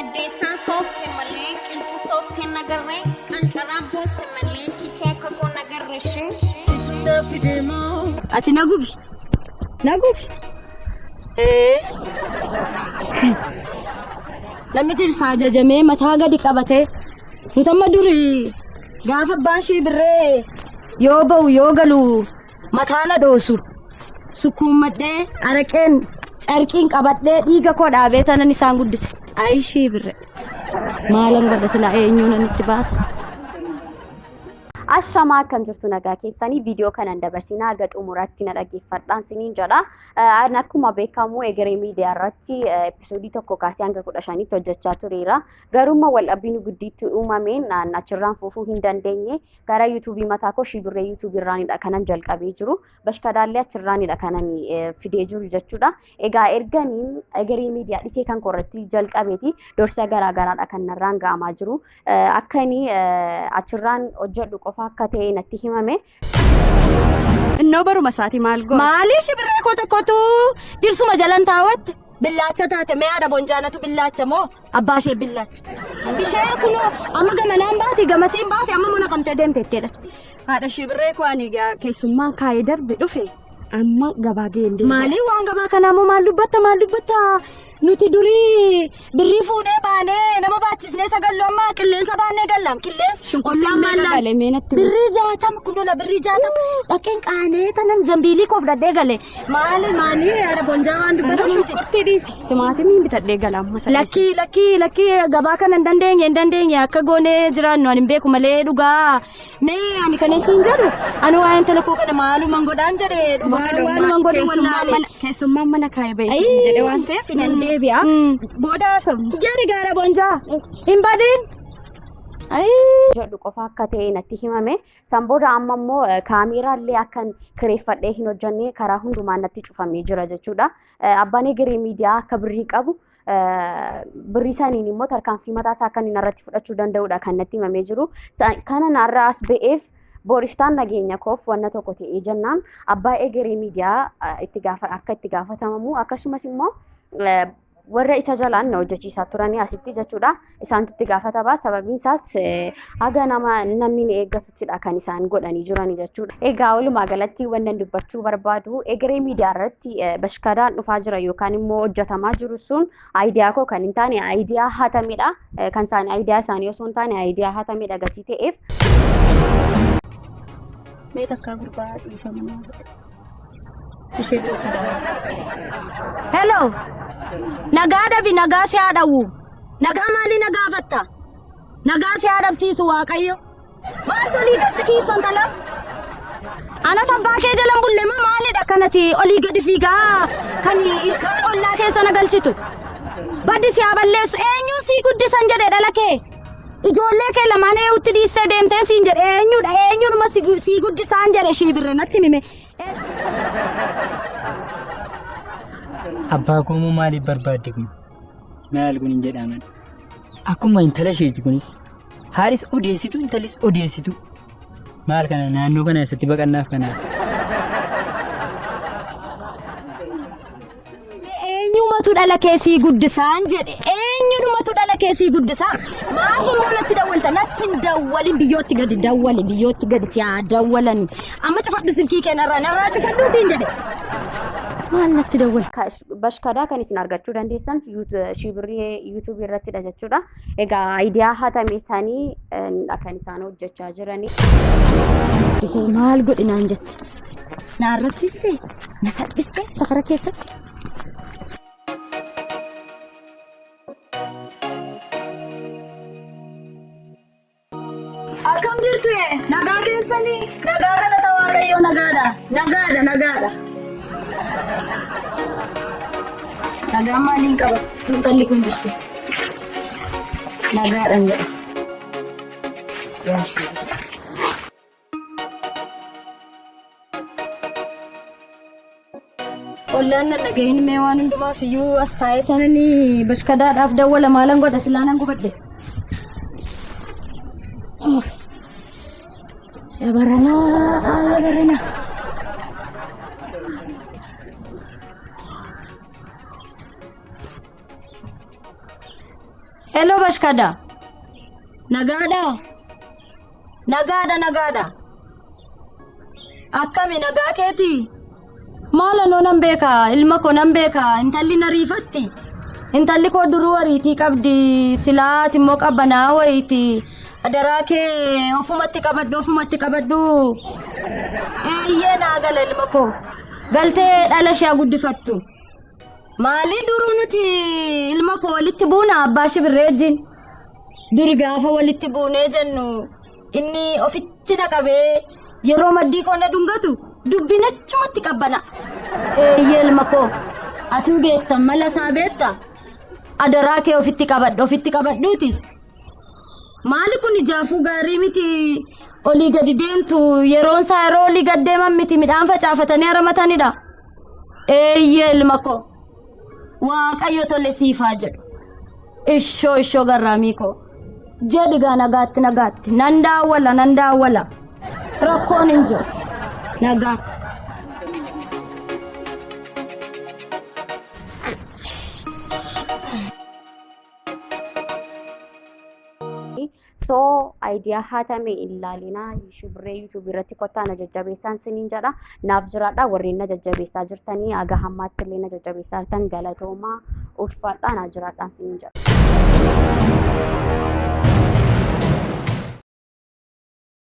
Baddeessaan soofte malee qilxuu soofte nagarree qancaraan boosse malee kichuu akka koo nagarree shin. Ati na gubi. Na gubi. Ee. Namni dhirsaa ajajamee mataa gadi qabatee nuti amma duri gaafa abbaan ishii birree yoo ba'u yoo galu mataa na dhoosu sukkuummadhee araqeen carqiin qabadhee dhiiga koo dhaabee tanan isaan guddise. Ayishii birre maalan godha silaa eenyuun itti baasa. Ashamaa akkam jirtu nagaa keessanii viidiyoo kanan dabarsinaa haga xumuraatti na dhaggeeffadhaan siniin jedha. Ani akkuma beekamu egeree miidiyaa irratti episoodii 1 kaasee hanga 15tti hojjechaa tureera. Garuu waldhabbiin guddiitti uumameen achirraan fufuu hin dandeenye. Gara yuutuubii mataa koo Shiibirree yuutuubii irraanidha kanan jalqabee jiru. Bashkadaallee achirraanidha kanan fidee jiru jechuudha. Egaa erganiin egeree miidiyaa dhisee kan korratti jalqabeeti dorsa garaa garaadha kan narraan ga'amaa jiru. Akka inni achirraan hojjedhu qofa akka ta'e natti himame. Innoo baruma isaatii maal goota? Maalii shibirree koo tokkotu dhirsuma jalan taawwatte billaacha taate mee haadha bonjaanatu billaacha moo abbaa ishee billaacha. Isheen kunoo amma gamanaan baate gamasiin baate amma mana qabtee deemte jettedha. Haadha shibirree koo ani keessummaan kaayee darbe dhufe amma gabaa ga'een deema. Maalii waan gabaa kanaa moo maal dubbatta maal dubbatta nuti durii birrii fuunee baanee nama baachisnee sagallu amma qilleensa baannee gallam qilleensa Shunkurtiin ollaan meeqa maal gale mee natti himi. birrii 60 kunuula birrii 60 dhaqeen qaanee tanan zambiilii koo fudhadhee gale maali maali haadha bonjaa waan dubbatamu miti. Shunkurtii dhiisi. Timaatimiin bitadhee gala amma saddeet. Lakkii lakkii lakkii gabaa kana hin dandeenye hin dandeenye akka goonee jiraannu ani hin beeku malee dhugaa Mee ani kan isiin jedhu ani waa'ee intala koo kana maaluman godhaan jedhe dhugaa waanuman godhu wallaale. Keessummaan mana kaa'ee ba'e Ayii. jedhe waan ta'eef nan deebi'a. Booda haasofna. Jedhi gaara bonjaa hin badiin. Ayii. Jedhu qofa akka ta'e natti himame. San booda amma immoo kaameeraallee akkan kireeffadhee hin hojjenne karaa hundumaan natti cufamee jira jechuudha. Abbaan egeree miidiyaa akka birrii qabu birrii saniin immoo tarkaanfii mataa isaa akka inni narratti fudhachuu danda'udha kan natti himamee jiru. Kana narra as ba'eef boriftaan nageenya koof wanna tokko ta'ee jennaan abbaa egeree miidiyaa itti gaafa akka itti gaafatamamu akkasumas immoo warra isa jalaan na hojjechiisaa turanii asitti jechuudha. Isaantu itti gaafatama. Sababiin isaas haga nama namni ni eeggatuttidha kan isaan godhanii jiranii jechuudha. Egaa walumaa galatti wannan dubbachuu barbaadu egeree miidiyaa irratti bashkadaan dhufaa jira yookaan immoo hojjetamaa jiru sun aayidiyaa koo kan hin taane aayidiyaa hatamedha. Kan isaan aayidiyaa isaanii osoo hin taane aayidiyaa hatamedha gatii ta'eef. Mee takkaa gurbaa dhiifama naa godhe. Ishee Hello. Nagaa dhabi nagaa si haa dhawwu. Nagaa maalii na gaafatta? Nagaa si haa dhabsiisu Waaqayyo. Maaltu olii gad si fiigsa intala? Anatu abbaa kee jalan bulle moo maalidha kanati olii gadi fiigaa kan ilkaan ollaa keessa na galchitu? Baddi si haa balleessu eenyuun sii guddisan jedhe dhala kee? Ijoollee kee lamaan eewutti dhiistee deemtee siin jedhe eenyudha eenyudhuma sii guddisaan jedhe shii birre natti hime. Abbaa koo immoo maaliif barbaadde kun? Maal kun hin jedhaman. Akkuma intala isheeti kunis. Haadhis odeessitu intalis odeessitu. Maal kana naannoo kana eessatti baqannaaf kanaaf. Eenyumatu dhala kee sii guddisaan jedhe eenyumatu dhala kee sii guddisaa maaf immoo natti dawwalta natti hin dawwalin biyyootti gadi dawwali biyyootti gadi si haa dawwalan amma cufadhu silkii kee narraa narraa cufadhu siin jedhe maal natti dawwalta. Bashkadaa kan isin argachuu dandeessan shiibirrii yuutuubii irrattidha jechuudha. Egaa aayidiyaa hatame sanii kan isaan hojjechaa jiranii. Isee maal godhi naan jette na arrabsiiste na salphiste safara keessatti. Akkam jirtu nagaa keessanii nagaa galata waaqayyoo nagaadha nagaadha nagaadha. Nagaan maaliin qaba intalli kun jirtu nagaadhaan jedha. Yaashii. Ollaan nan dhagahin mee waan hundumaaf iyyuu as taa'ee tananii bashkadaadhaaf dawwala maalan godha silaa nan gubadhe. Yabaranaa yabaranaa. Hello Bashkada. Nagaadha? Nagaadha nagaadha. Akkami nagaa keetii? Maal anoo nan beeka ilma koo nan beeka intalli na riifatti. Intalli koo duruu ariitii qabdi silaati immoo qabbanaa wayiiti. Adaraa kee ofumatti qabadhu ofumatti qabadhu. Eeyyee naa gala ilma koo. Galtee dhala ishee guddifattu. Maalii duruu nuti ilma koo walitti buuna abbaa shibirree wajjin. Duri gaafa walitti buunee jennu inni ofitti na qabee yeroo maddii koo na dhungatu dubbiin achumatti qabbana. Eeyyee ilma koo atuu beekta mala isaa beekta adaraa kee ofitti qabadhu ofitti qabadhuuti. Maali kun ijaafuu gaarii miti olii gadi deemtu yeroon isaa yeroo olii gad deeman miti midhaan facaafatanii haramatanidha. Eeyyee ilma koo waaqayyo tole siif haa jedhu. Ishoo ishoo garraamii koo. Jedhi gaa nagaatti nagaatti. Nan daawwala nan daawwala. Rakkoon hin jiru. Nagaatti. So idea hatame hin laalinaa shibirree yuutuubii irratti kottaa na jajjabeessaan siniin jedha. Naaf jiraadha warreen na jajjabeessaa jirtanii aga hammaatti illee na jajjabeessaa jirtan galatoomaa ulfaadhaa na jiraadhaan siniin jedha.